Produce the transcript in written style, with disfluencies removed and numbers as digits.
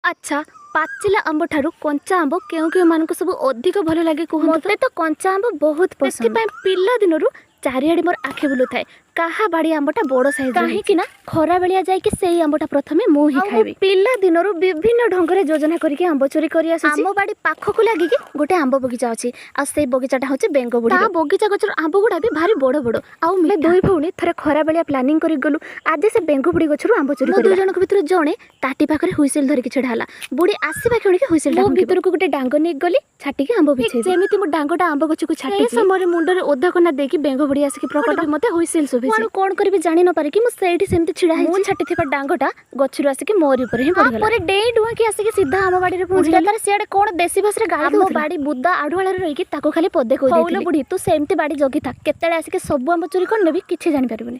ଆଚ୍ଛା, ପାଚିଲା ଆମ୍ବ ଠାରୁ କଞ୍ଚା ଆମ୍ବ କେଉଁ କେଉଁମାନଙ୍କୁ ସବୁ ଅଧିକ ଭଲ ଲାଗେ କୁହନ୍ତୁ? ମୋତେ ତ କଞ୍ଚା ଆମ୍ବ ବହୁତ ପସନ୍ଦ। ସେଥିପାଇଁ ପିଲା ଦିନରୁ ଚାରିଆଡ଼େ ମୋର ଆଖି ବୁଲୁଥାଏ କାହା ବାଡ଼ି ଆମ୍ବଟା ବଡ଼ ସାଇଜ, କାହିଁକି ନା ଖରା ବେଳିଆ ଯାଇକି ସେଇ ଆମ୍ବଟା ପ୍ରଥମେ ମୁଁ ହିଁ ଖାଇବି। ପିଲା ଦିନରୁ ବିଭିନ୍ନ ଢଙ୍ଗରେ ଯୋଜନା କରିକି ଆମ୍ବ ଚୋରି କରି ଆସୁଛି। ଆମ ବାଡ଼ି ପାଖକୁ ଲାଗିକି ଗୋଟେ ଆମ୍ବ ବଗିଚା ଅଛି, ଆଉ ସେଇ ବଗିଚାଟା ହେଉଛି ବେଙ୍ଗ ବୁଢ଼ୀ। ତା ବଗିଚା ଗଛର ଆମ୍ବ ଗୁଡ଼ା ବି ଭାରି ବଡ଼ ବଡ଼ ଆଉ ଆମେ ଦୁଇ ଭଉଣୀ ଥରେ ଖରା ବେଳିଆ ପ୍ଲାନିଂ କରିକି ଗଲୁ, ଆଜି ସେ ବେଙ୍ଗ ବୁଢ଼ୀ ଗଛରୁ ଆମ୍ବ ଚୋରି। ଦୁଇ ଜଣଙ୍କ ଭିତରୁ ଜଣେ ତାଟି ପାଖରେ ହୁଇସିଲ ଧରିକି ଛିଡ଼ା ହେଲା, ବୁଢ଼ୀ ଆସିବା କ୍ଷଣିକି ହୁଇସିଲ। ମୁଁ ଭିତରକୁ ଗୋଟେ ଡାଙ୍ଗ ନେଇକି ଗଲି, ଛାଟିକି ଆମ୍ବ ବିଛେଇ। ଯେମିତି ମୁଁ ଡାଙ୍ଗଟା ଆମ୍ବ ଗଛକୁ ଛାଟି, ସମୟରେ ମୁଣ୍ଡରେ ଓଦା କନା ଦେଇକି ବେଙ୍ଗ ବୁଢ଼ୀ ଆସିକି ପ୍ରକଟ। ମତେ ହୁଇସିଲ ଶୁଭିଛି। ମୁଁ କଣ କରିବି ଜାଣି ନ ପାରିକି ମୁଁ ସେଇଠି ସେମିତି ଛିଡ଼ା ହେଇଛି। ମୁଁ ଛାଟିଥିବା ଡାଙ୍ଗଟା ଗଛରୁ ଆସିକି ମୋରି ଉପରେ ହିଁ ପଡ଼ିଗଲା। ପରେ ଡେଇଁ ଡୁଆଁକି ଆସିକି ସିଧା ଆମ ବାଡ଼ିରେ ପହଞ୍ଚିଲା। ତାର ସିଆଡ଼େ କଣ ଦେଶୀ ଭାଷାରେ ଗାଳି। ଆମ ବାଡ଼ି ବୁଦା ଆଢୁଆଳରେ ରହିକି ତାକୁ ଖାଲି ପଦେ କହି, ବୁଢ଼ୀ, ତୁ ସେମିତି ବାଡ଼ି ଜଗିଥା, କେତେବେଳେ ଆସିକି ସବୁ ଆମ୍ବ ଚୋରି କରିନେବି କିଛି ଜାଣିପାରିବୁନି।